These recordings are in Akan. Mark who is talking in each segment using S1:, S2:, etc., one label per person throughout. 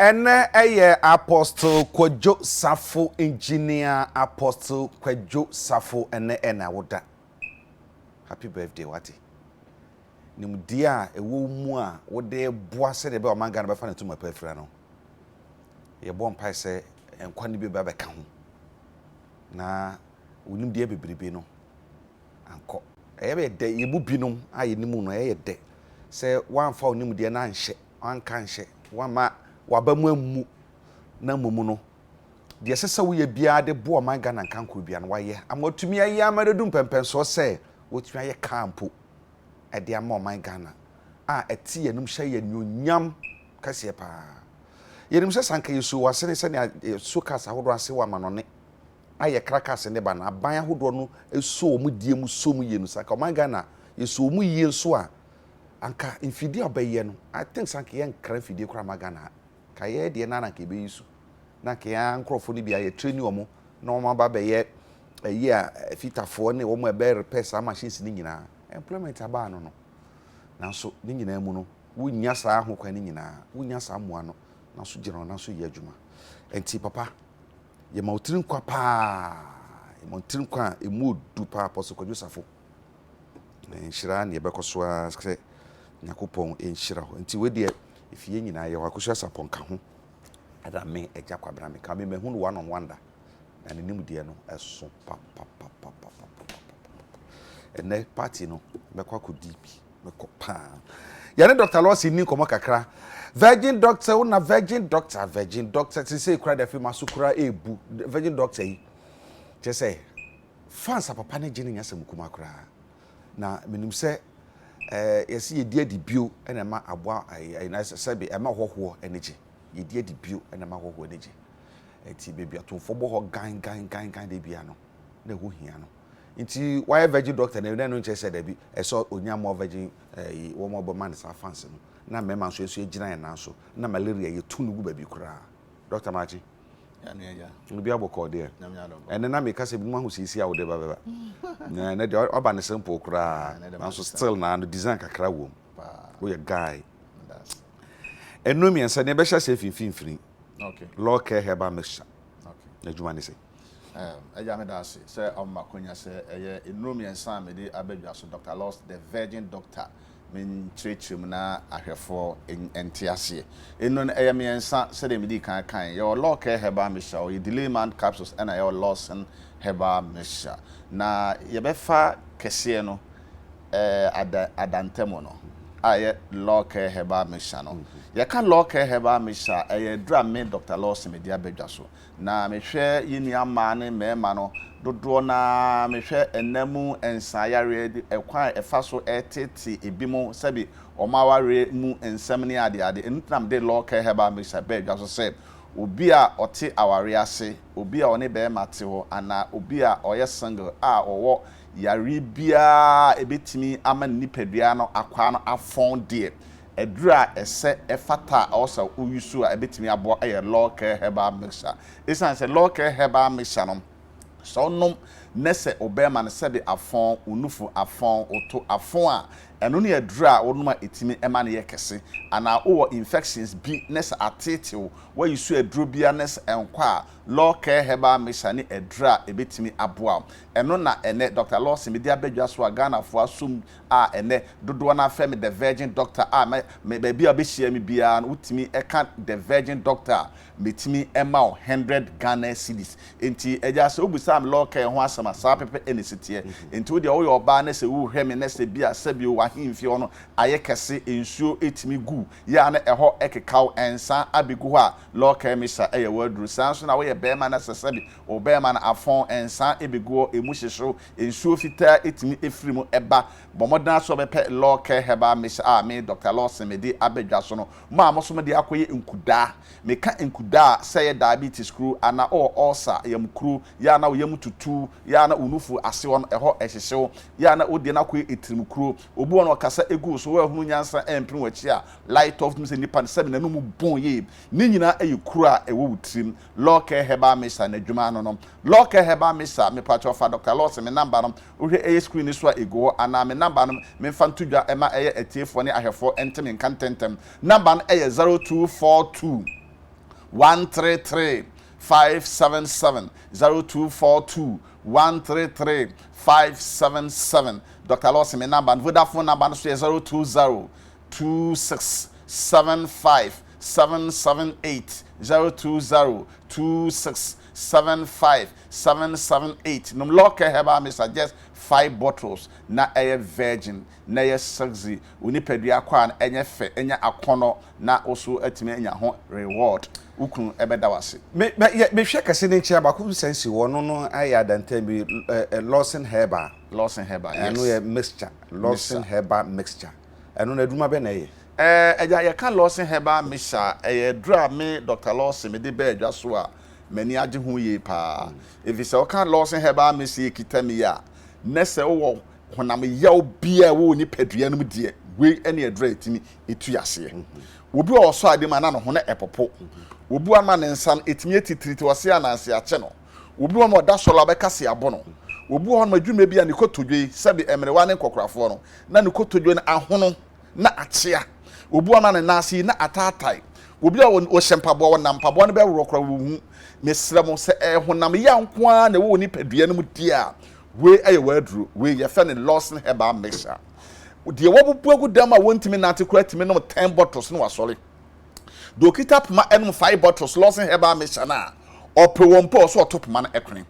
S1: Ɛnɛ ɛyɛ Apostle Kwadwo Safo, Engineer Apostle Kwadwo Safo ɛnɛ ɛna woda. Happy birthday, wate. Nimdeɛ a ɛwɔ wo mu a wode boa sɛdeɛ ɛbɛyɛ ɔman Ghana bɛfa ne ntoma pa afira no, yɛbɔ mpae sɛ nkwa no bi bɛba bɛka ho na wo nimdeɛ bebrebe no ankɔ. Ɛyɛ bɛyɛ dɛ, yɛn mu binom a yɛnim no, ɛyɛ dɛ sɛ woamfa wo nimdeɛ no anhyɛ, woanka anhyɛ, woamma w'aba mu ammu, na mmom no, deɛ ɛsɛ sɛ woyɛ biara de boa ɔman Ghana nkankoro biara no, woayɛ ama watumi ayɛ ama no adu mpɛmpɛnsoɔ sɛ watumi ayɛ kaa mpo de ama ɔman Ghana a ɛte yɛn anom hyɛ yɛn anuonyam kɛseɛ paa. Yɛnim sɛ sɛ anka yɛsuo w'asene sɛnea yɛsuo cars ahodoɔ ase wɔ amanɔne a yɛkra cars ne ba no, aban ahodoɔ no suo wɔn die mu suo mu yie no, sɛ anka ɔman Ghana yɛsuo wɔn yie nso a, anka mfidie a ɔbɛyɛ no, I think sɛ anka yɛnkra mfidie koraa ma Ghana ha. Ka yɛn deɛ no ara na anka yɛbɛyi so. Na anka yɛn ara nkurɔfoɔ no bi a yɛtraini wɔn na wɔn aba abɛyɛ ɛyi a fitafoɔ ne wɔn a ɛbɛ repair saa machines no nyinaa. Employment aba ano no. Nanso ne nyinaa mu no, wonnya saa hokwan no nyinaa, wonnya saa mmoa no, nanso gyina wɔn nan so yɛ adwuma. Nti papa, yɛma wo tiri nkwa paa, yɛma wo tiri nkwa a ɛmu odu paa, Apostle Kwadwo Safo. Na nhyira ne yɛbɛkɔ so ara sɛ Nyankopɔn nhyira hɔ. Nti wei deɛ, ɛfie yɛn nyinaa yɛwɔ Akosua Sarpong ka ho, ɛna me Agya Kwabena meka me mahu no one on one da, na ne nimdeɛ no ɛso papapapapapapapa. Ɛnɛ party no mɛkɔ akɔdi bi, mɛkɔ paa. Yɛne Dr. Lawson ni nkɔmmɔ kakra. Virgin Doctor, wo na Virgin Doctor, Virgin Doctor, te sɛ kura de afei ma so kura ebu Virgin Doctor yi. Kyerɛ sɛ fans a papa ne gye ne nyɛ asɛm kuma koraa. Na menim sɛ ɛɛ yɛsi yɛdi adi bio ɛna ɛma aboa ɛɛ ɛɛ sɛbi ɛma hɔhoɔ ani gye. Yɛdi adi bio ɛna ɛma hɔhoɔ ani gye. Nti beebi atomfoɔ bɔ hɔ gan gan gan gan de bia no na ɛho hia no. Nti wayɛ virgin doctor na ɛno nkyerɛ sɛ dabi ɛsɛ onya more virgin ɛɛ wɔn a wɔbɛma no saa fans no. Na mmarima nso nso gyina yɛn nan so na malaria yɛtu no gu baabi koraa. Doctor Makye. Obi abɔ kɔɔ deɛ. Ɛnɛ na meka sɛ binom ahu siesie a wode ba bɛba. Na ɛnɛ deɛ ɔba ne simple koraa. Nanso still na no design kakra wɔ mu. Woyɛ guy. Ɛnu mmiɛnsa deɛ ɛbɛhyɛ aseɛ finfin. Law Care Herbal Mixture. N'adwuma ne sɛ.
S2: Agya, meda ase sɛ ɔma akwanya sɛ ɛyɛ nnuro mmiɛnsa a mede aba dwa so, Dr. Lost, the Virgin Doctor, menkyerɛkyerɛ mu na ahwɛfoɔ nte aseɛ. Nnuro no ɛyɛ mmiɛnsa sɛdeɛ medii kan kae. Yɛwɔ Law Care Herbal Mixture, ɔyɛ Delayman Capsules, ɛna yɛwɔ Lawson Herbal Mixture. Na yɛbɛfa kɛseɛ no ada adantamu no a ɛyɛ Law Care Herbal Mixture no. Yɛka Law Care Herbal Mixture a, ɛyɛ aduro a me Dr. Lawson mede aba dwa so. Na mehwɛ yɛn nua mmaa ne mmarima no dodoɔ no ara, mehwɛ nna mu nsa yareɛ de ɛkwan a ɛfa so ɛretete ebinom sɛbe wɔn awareɛ mu nsɛm ne adeade. Ɛno nti na mede Law Care Herbal Mixture baa dwa so sɛ obi a ɔte awareɛ ase, obi a ɔne barima te hɔ anaa obi a ɔyɛ single a ɔwɔ yareɛ biara a ɛbɛtumi ama ne nipadua no akwaa no afɔn deɛ, aduru a ɛsɛ, ɛfata a ɛwɔ sɛ wo use a ɛbɛtumi aboa yɛ Law Care Herbal Mixture. Ɛsiane sɛ Law Care Herbal Mixture no, sɛ wonom na sɛ wo bɛrima no sɛbe afɔn, wo nufu afɔn, wo to afɔn a, ɛno ne aduru a wonom a ɛtumi ma no yɛ kɛse. Anaa wowɔ infections bi na sɛ ateete wo, woayi so aduro biara na sɛ ɛnkɔ a, Law Care Herbal Mixture ne aduru a ɛbɛtumi aboa wo. Ɛno na ɛnnɛ Doctor Lawson mede aba dwa so a Ghanafoɔ asom a ɛnnɛ dodoɔ no ara frɛ me The Virgin Doctor a mɛ me baabi a wobɛhyia me biara no wotumi ka The Virgin Doctor a mɛtumi ma wo 100 Ghana cedis. Enti agya sɛ wobisaa me Law Care ho asɛm a saa pɛpɛ na ɛsi teɛ. Enti wo deɛ woyɛ ɔbaa na sɛ worehwɛ me na sɛ bi a sɛbio w'ahemfie hɔ no ayɛ kɛse nsuo tumi gu yɛ a na ɛhɔ keka wo nsa abɛgu hɔ a Law Care Mixture yɛ w'aduro. Saa nso na woyɛ barima na sɛ sɛbe wo barima no afɔn nsa bɛgu hɔ ɛmu hyehye wo Nsuo fitaa tumi firi mu ba. Bɔ mmɔden ara sɛ wobɛpɛ Law Care Herbal Mixture a me, Dɔkta Lawson, mede aba dwa so no. Mo a moso mode akɔyɛ nkudaa. Meka nkudaa a, sɛ ɛyɛ diabetes kuru, anaa wowɔ ulcer, yamkuru, yɛ a na wo yam tutu, yɛ a na wo nufu ase hɔ no, ɛhɔ hyehye wo, yɛ a na wo deɛ no akɔyɛ etirim kuro. Obi wɔ hɔ no ɔkasa gu wo so, woanhunu nyansa ampini w'akyi a, light off, wotumi sɛ nipa no sɛbe n'anum bɔn yie. Ne nyinaa yɛ kuro a ɛwɔ wo tirim. Law Care Herbal Mixture n'adwuma ano no. Law Care Herbal Mixture, mepakyɛw fa Doctor Lawson me number no, wohwɛ ɛyɛ screen no so a egu hɔ, anaa me number no memfa nto dwa ɛma ɛyɛ atiefoɔ ne ahwɛfoɔ nte me nka ntɛntɛm. Number no ɛyɛ 0242. 133 577, 0242 133 577. Doctor Lawson me number no, Vodafone number no so yɛ 020 26 75 778, 020 26 75 778. Nom Lawcare Herbal Mixture, just five bottles, na ɛyɛ virgin, na ɛyɛ sexy, wo nipadua kɔ a no ɛnyɛ fɛ, ɛnyɛ akɔnɔ, na wo so atumi anya ho reward, wo kunu ɛbɛda wo ase.
S1: Me me yɛ mehwɛ kɛse ne nkyɛn baako bi sɛn si hɔ ɔno no ayɛ adantan bi ɛ ɛ Lawson Herbal.
S2: Lawson Herbal, yes.
S1: Ɛno yɛ mixture, Lawson Herbal mixture. Ɛno no adwuma bɛn na ɛyɛ?
S2: Ɛɛ agya yɛka Lawson Herbal mixture a, ɛyɛ aduro a me Doctor Lawson mede baa adwa so a m'ani agye ho yie paa. Efisɛ woka Lawson Herbal mixture yi kita mi yi a, nɛ sɛ wowɔ honam yaw biara a ɛwɔ wo nipadua no mu deɛ, wei ne aduro a ɛtumi tu aseɛ. Obi a ɔsɔ ade mu a na ne ho no ɛpopo. Obi a ma ne nsa no ɛtumi atitiriti ɔse ananse akye no. Obi wɔ hɔ a ɔda sɔre a ɔbɛka se abɔ no. Obi wɔ hɔ nom adwuma bi a ne kotodwe yi, sɛbe mmerewa ne nkɔkorafoɔ no, na ne kotodwe no ahono na akyea. Obi wɔ hɔ nom a ne nan ase yi na ataatae. Obi a ɔhyɛ mpaboa, ɔnam mpaboa no bɛworɔ koraa wɔnhu. Mesrɛ mo, sɛ ɛyɛ honam yaw nko ara na ɛwɔ wo nipadua no mu deɛ a, wei yɛ w'aduro. Wei yɛfrɛ no Lawson Herbal Mixture. Deɛ wabubu agu dam a wɔntumi nante koraa tumi nom ten bottles na wasɔre. Deɛ ɔkita poma nom five bottles Lawson Herbal Mixture no a, ɔpɛ wɔn mpo a ɔsɛ ɔto poma no kwene.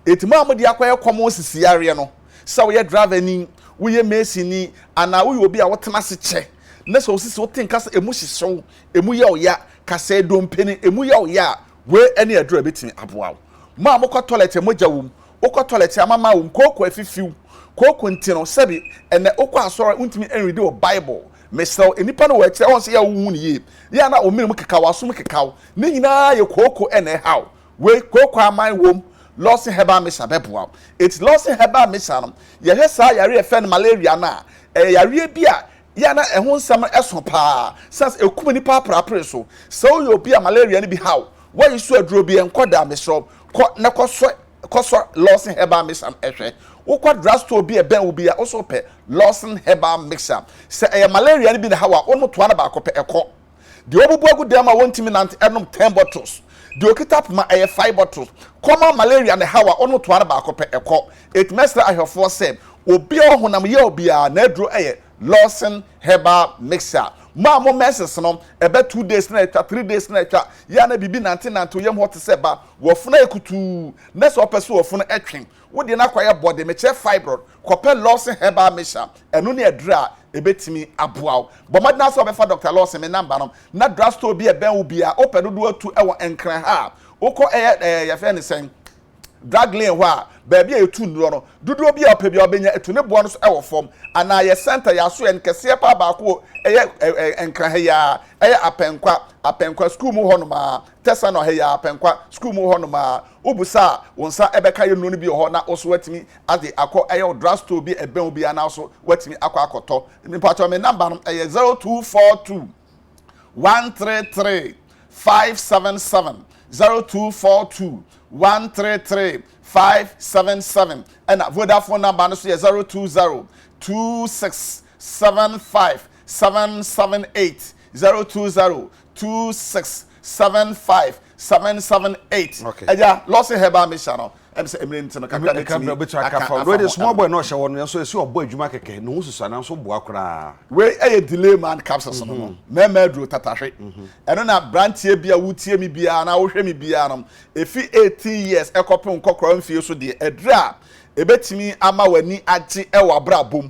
S2: Enti mo a mode akɔyɛ kɔm sisi yareɛ no, sɛ woyɛ driver ni, woyɛ mason ni, anaa woyɛ obi a wotena ase kyɛ, na sɛ osisi wote nka sɛ emu hyehye wo, emu yɛ wo ya, kasɛɛ dompe no emu yɛ wo ya a, wei ne aduro a ɛbɛtumi aboa wo. Mo a mokɔ toilet a mogya wom, wokɔ toilet a mama wo nkooko afifiw, kooko nti no, sɛbi ɛnɛ wokɔ asɔre a wontumi nredi wo Bible. Mesrɛ wo, nnipa no wɔ akyire a wɔn sɛ yɛ a wonhu no yie, yɛ a na wo mene mu keka wo, asom keka wo, ne nyinaa yɛ kooko na ɛha wo. Wei, kooko aman wom, Lawson Herbal Mixture bɛboa wo. Enti Lawson Herbal Mixture no, yɛhwɛ saa yareɛ a yɛfrɛ no malaria no a, ɛyɛ yareɛ bi a yɛ a na ɛho nsɛm no so paa, sane sɛ ɛkum nnipa aprapre so. Sɛ woyɛ obi a malaria no bi ha wo, woayi so aduro bi, ɛnkɔ da a, mesrɛ wo, kɔ na kɔsɔ kɔsɔ Lawson Herbal Mixture no hwɛ. Wokɔ drugstore bi a ɛbɛn wo bi a, wo nso wopɛ Lawson Herbal Mixture. Sɛ ɛyɛ malaria no bi na ɛha wo a, wonom toa no baako pɛ, ɛkɔ. Deɛ wɔbubu agu dan mu a wɔntumi nante nom ten bottles. Deɛ ɔkita poma ɛyɛ five bottles. Common malaria na ɛhaw a wonom toa no baako pɛ ɛkɔ. Enti mɛsrɛ ahwɛfoɔ sɛ obi a ɔwɔ honam yaw biara n'aduro yɛ Lawson Herbal Mixture. Mo a mo menses no ɛbɛ two days na atwa, 3 days na atwa, yɛ a na biribi nante nante wo yam hɔ te sɛ ba, w'afunu ayɛ kutuu na sɛ ɔpɛ sɛ w'afunu twe wo deɛ no akɔyɛ bɔde, mekyerɛ fibroid, kɔpɛ Lawson Herbal Mixture. Ɛno ne aduro a ɛbɛtumi aboa wo. Bɔ mmɔden ara sɛ wobɛfa Doctor Lawson me number no na drug store bi a ɛbɛn wo biara, wopɛ dodoɔ atu wɔ Nkran ha a, wokɔ ɛyɛ ɛɛ yɛfrɛ no sɛn, drug lane hɔ a, baabi a yɛtu nnuro no, dodoɔ bi a wopɛ biara wobɛnya atu, ne boɔ no nso wɔ fam. Anaa yɛ center, yɛ asoɛ no kɛseɛ paa baako wɔ ɛyɛ ɛɛ Nkran ha yi ara, ɛyɛ Apɛnkwa, Apɛnkwa sukuu mu hɔnom ara, Tɛsanɔ ha yi ara, Apɛnkwa sukuu mu hɔnom ara. Wobisa a, wo nsa bɛka yɛ nnuro no bi wɔ hɔ na wo nso woatumi ade akɔ ɛyɛ wo drug store bi a ɛbɛn wo biara na wo nso woatumi akɔ akɔtɔ. Mpakyɛw me number no ɛyɛ 0242 133 577 0242 133 577 ɛna Vodafone number no so yɛ 020 26 75 778 020 26 75 778.
S1: Okay.
S2: Ɛgya Lawson Herbal Mixture no ɛm sɛ mmerɛ nti no kakra
S1: bɛtumi aka afa ho. Wei small boy na ɔhyɛ hɔ no nso ɛsi ɔbɔ adwuma kɛkɛ ne ho susua nanso boa koraa.
S2: Wei ɛyɛ delay man capsules no no mmarima aduro tatahwe ɛno na branteɛ bi a wotie mi biara na wohwɛ mi biara no efi 18 years ɛkɔpem nkɔkora mfie so deɛ aduro a ebetumi ama w'ani agye ɛwɔ abrabɔ mu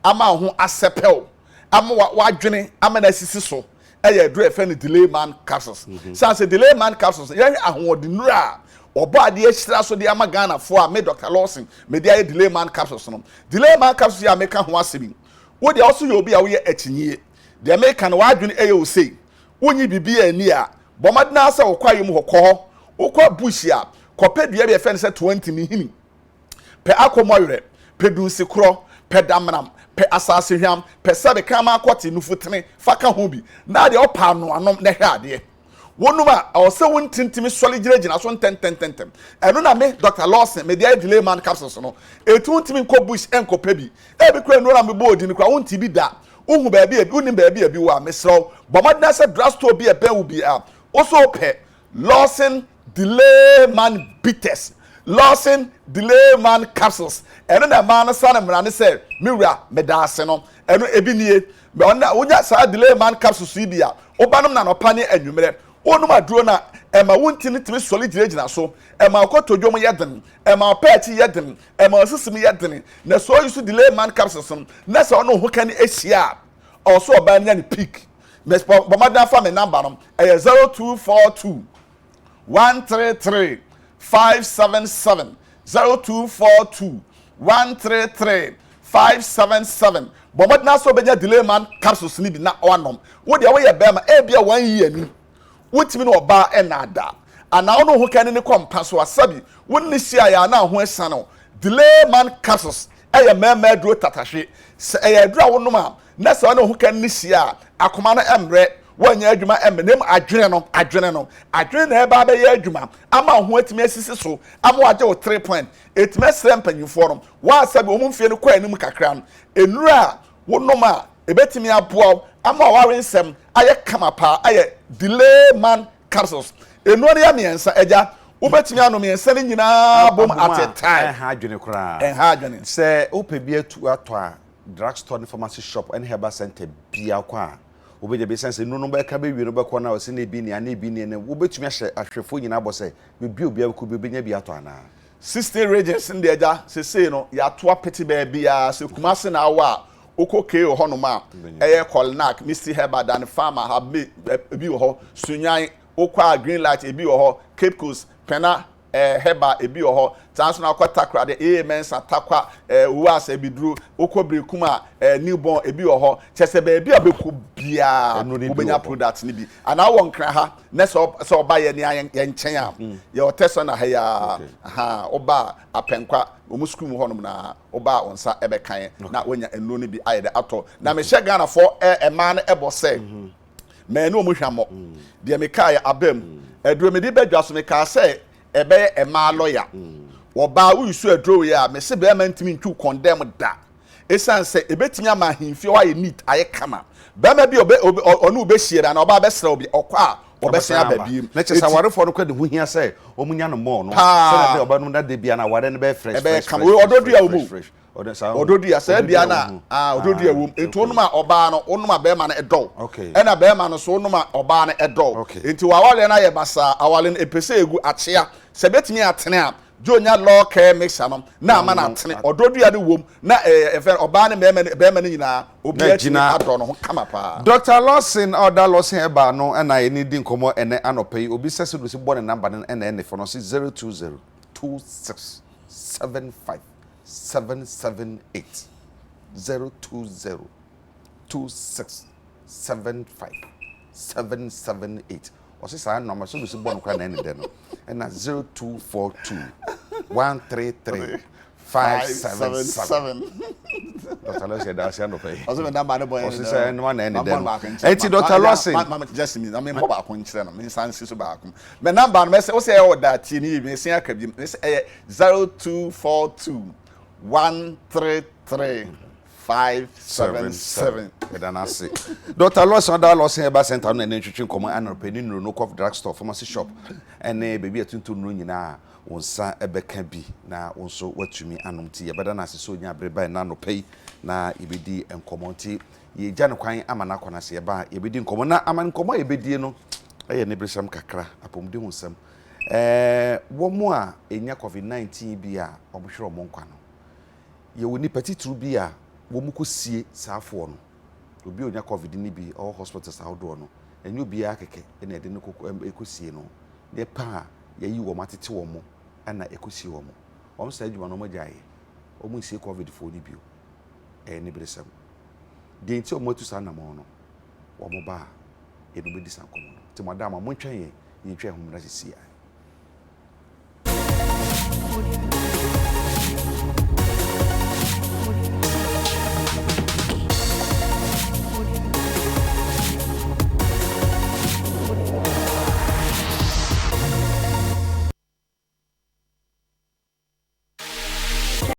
S2: ama wo ho asɛpɛw ama w'adwene ama no asisi so ɛyɛ aduro a yɛfrɛ no delay man capsules. San sɛ delay man capsules yɛhwɛ ahoɔdennuro a ɔbɔ adeɛ ahyira so de ama Ghanafoɔ a me Dr. Lawson mede ayɛ delay man capsules no. Delay man capsules yi a meka ho asɛm yi, wo deɛ ɔso yɛ obi a woyɛ akyinyie, deɛ meka no w'adwene ɛyɛ wo sei, wonyi biribi ani a, bɔ mmɔden ara sɛ wokɔ ayɛ mu hɔ, kɔ hɔ, wokɔ bush a, kɔpɛ dua bi a yɛfrɛ no sɛ 20 mihini, pɛ akɔmmɔwerɛ, pɛ dunsikorɔ, pɛ damnam, pɛ asase hwam, pɛ sɛbe kraman kɔte, nufutene, fa ka ho bi, na deɛ ɔpɛ anoanom na hwɛ adeɛ. Wonom a, ɛwɔ sɛ wo ntintimi sɔre gyinagyina so ntɛntɛntɛntɛm. Ɛno na me, Dɔkta Lawson, mede ayɛ delay man capsules no. Enti wontumi nkɔ bush nkɔpɛ bi. Ebi koraa nnuro a mebɔɔ din no koraa wonte bi da. Wohu baabi a, wonnim baabi a ebi wɔ a, mesrɛ wo, bɔ mmɔden ara sɛ drugstore bi a ɛbɛn wo biara, wo nso wopɛ. Lawson Delay Man Bitters, Lawson Delay Man Capsules. Ɛno na ɛmaa no sane mmara ne sɛ, Me wura, meda ase no. Ɛno ebi nie. Ɔno wonya saa Delay Man Capsules yi bi a, wobanom no anɔpa ne anwummerɛ. Wonom aduro no a, ɛma wo ntini tumi sɔre gyinagyina so, ɛma wo kotodwe mu yɛ den, ɛma wo pɛɛkyi yɛ den, ɛma wo sisi mu yɛ den. Na sɛ ɔyi so Delay Man Capsules no, na sɛ ɔne wo hokani hyia a, ɔwɔ sɛ ɔbaa no nya ne peak. Bɔ mmɔden afa me number no, ɛyɛ 0242 133 577, 0242 133 577. Bɔ mmɔden ara sɛ wobɛnya Delay Man capsules no bi na woanom. Wo deɛ woyɛ barima, ebia wɔanyi ani, wontumi ne ɔbaa nnaadaa, anaa wo ne wo hokani no kɔ mpa so a, sɛbi wo ne no hyiaeɛ a na wo ho asiane wo. Delay Man capsules yɛ mmarima aduro tatahwe. Sɛ ɛyɛ aduro a wonom a, na sɛ wo ne wo hokani no hyia a, akoma no mmrɛ, woanyɛ adwuma mmrɛ, na mmom adwene no, adwene no, adwene na ɛreba abɛyɛ adwuma ama wo ho atumi asisi so, ama wɔagye wo three point. Ɛtumi ɛsrɛ mpanyinfoɔ no, wɔn a sɛbi wɔn mfie no kɔ anim kakra no, nnuro a wonom a ɛbɛtumi aboa wo ama w'aware nsɛm ayɛ kama paa ayɛ Delay Man Capsules. Nnuro no yɛ mmiɛnsa, agya, wobɛtumi anom mmiɛnsa no nyinaa bom at a time.
S1: Ɛnha adwene koraa.
S2: Ɛnha adwene.
S1: Sɛ wopɛ bi atu atɔ a, drug store ne pharmacy shop ne herbal center biara kɔ a, wobɛnya bi. Ɛsiane sɛ nnuro no bɛka bɛwie no bɛkɔ na ɔsɛ na ebi ni ana ebi ni ɛnɛ wobɛtumi ahyɛ ahwɛfoɔ nyinaa bɔ sɛ baabi a obiara bɛkɔ bi obɛnya bi atɔ anaa?
S2: 16 regions no deɛ agya sesei no yɛato apete baabiara sɛ Kumasi na awɔ a wokɔ KO hɔnom a ɛyɛ Kolnak, Misty Herbal, Dani Pharma, Habme ebi wɔ hɔ, Sunyan wokɔ a Green Light ebi wɔ hɔ, Cape Coast, Pena eh, Herbal ebi wɔ hɔ, saa nso na wokɔ Takoradi AA Mensah, Tarkwa, eh, Owuasa Abiduro, wokɔ Berekum a eh, Newborn ebi wɔ hɔ, kyerɛ sɛ baabi a wobɛkɔ biara
S1: Ɛno no bi wɔ
S2: wobɛnya
S1: hɔ.
S2: product no bi. Anaa wɔ Nkran ha na sɛ sɛ ɔba yɛ nea yɛn nkyɛn a mm. yɛwɔ tɛsán na ha yi a ha ɔba apɛnkwa wɔn sukuu mu hɔnom na ɔba a wɔn nsa ɛbɛkan na wɔnya nnuro no bi ayɛ dɛ atɔ na mehyɛ Ghanafoɔ ɛ mmaa no ɛbɔ sɛ mhm. mɛn ne wɔn hwammɔ mm. deɛ mekaa yɛ aba mu mm. aduro mede bɛdwa so mekaa sɛ ɛbɛyɛ mmaa lɔya wɔbaa woyi so aduro wei a mese bɛrima ntumi ntwiw kɔndɛm da Esiane sɛ ebetumi ama ahemfie hɔ ayɛ neat, ayɛ kama. Barima bi a ɔbɛ, ɔbɛ, ɔne wo behyia bi anaa ɔbaa bɛsrɛ wo bi, ɔkɔ a, ɔbɛsan aba bio.
S1: Na kyerɛ sɛ awarefoɔ no koraa de ho hia sɛ wɔnya no more no, sɛdeɛ ɛbɛyɛ a ɔbɛnom na da biara no awareɛ no bɛyɛ fresh,
S2: Ɛbɛyɛ
S1: fresh,
S2: kama.
S1: fresh,
S2: Wei ɔdɔ
S1: fresh,
S2: dua wɔ mu
S1: fresh,
S2: o.
S1: fresh. Ɔdɔ, saa o.
S2: Ɔdɔ dua, saa
S1: Ɔdɔ
S2: dua
S1: dua
S2: no
S1: wɔ
S2: a,
S1: ho.
S2: ah, ɔdɔ dua
S1: Ah,
S2: wɔ mu. Nti
S1: okay.
S2: wonom a ɔbaa no, wonom a barima no ɛdɔ wo.
S1: Okay.
S2: Ɛna barima no nso wonom a ɔbaa no ɛdɔ wo.
S1: Okay.
S2: Nti w'awareɛ no ayɛ basaa, aware no ɛpɛ sɛ ɛgu, akyea. Sɛ ɛbɛtumi atene a, Joe nya law care mixture no na ama no atene ɔdɔ dua no wom na ɛɛ ɛfɛ ɔbaa ne mmarima ne barima no nyinaa obiara atumi adɔ no ho kama paa.
S1: Doctor Lawson a ɔda Lawson Herbal no na yɛne no redi nkɔmmɔ ɛnnɛ anɔpa yi. Obi sɛ sɛ osi bɔ ne number no na ɛne fɔ no ɔse 020 26 75 778 020 26 75 778. Ɔse saa nɔma sɛ bɛsi bɔ no koraa na ɛne dɛ no ɛna 0242 133 577 Dr. Lawson ɛda ase anɔpa yi.
S2: Ɔse me namba ne bɔ
S1: Ɔse sɛ ɛno na ɛne dɛ no. Ɛnti Dr. Lawson.
S2: Ma ma just mi na me mbɔ baako nkyerɛ no me nsa nsi so baako. Me namba no mɛsɛ wosɛ ɛwɔ da tie ne yie me sen aka bi me sɛ ɛyɛ 0242 133 577.
S1: Yɛda no ase. Dr. Lawson ɔda Lawson Herbal Center no na ɛne ntwetwe nkɔmmɔ anɔpa ne nnuro no kɔ drug store, pharmacy shop ne baabi a ɛtontɔn nnuro nyinaa wo nsa bɛka bi na wo nso woatumi anom nti yɛbɛda no ase sɛ ɔnya bere ba ɛna anɔpa yi na yɛbɛdi nkɔmmɔ nti yɛgya no kwan ama no akɔ no ase yɛba a yɛbɛdi nkɔmmɔ na ama nkɔmmɔ a yɛbɛdie no ɛyɛ aniberesɛm kakra apɔmuden ho nsɛm ɛɛ wɔn a ɛnya covid-19 bi a wɔhwere wɔn nkwa no Yɛwɔ nnipa titiriw bi a wɔkɔsie saa foɔ no. Obi a ɔnya covid no bi ɔwɔ hospitals ahodoɔ no, ɛnyɛ obiara kɛkɛ na yɛde no kɔsie no. Nnipa a yɛayi wɔn atete wɔn na ɛkɔsie wɔn. Wɔn saa adwuma no wɔagyae yɛ. Wɔnsie covid foɔ no bio. Ɛyɛ aniberesɛm. Deɛ nti a wɔatu saa anammɔn no, wɔn ba a, yɛne wɔn bɛdi saa nkɔmmɔ no. Nti mo ada ama montwɛn yɛn, yɛntwa yɛn ho mmra seesei ara.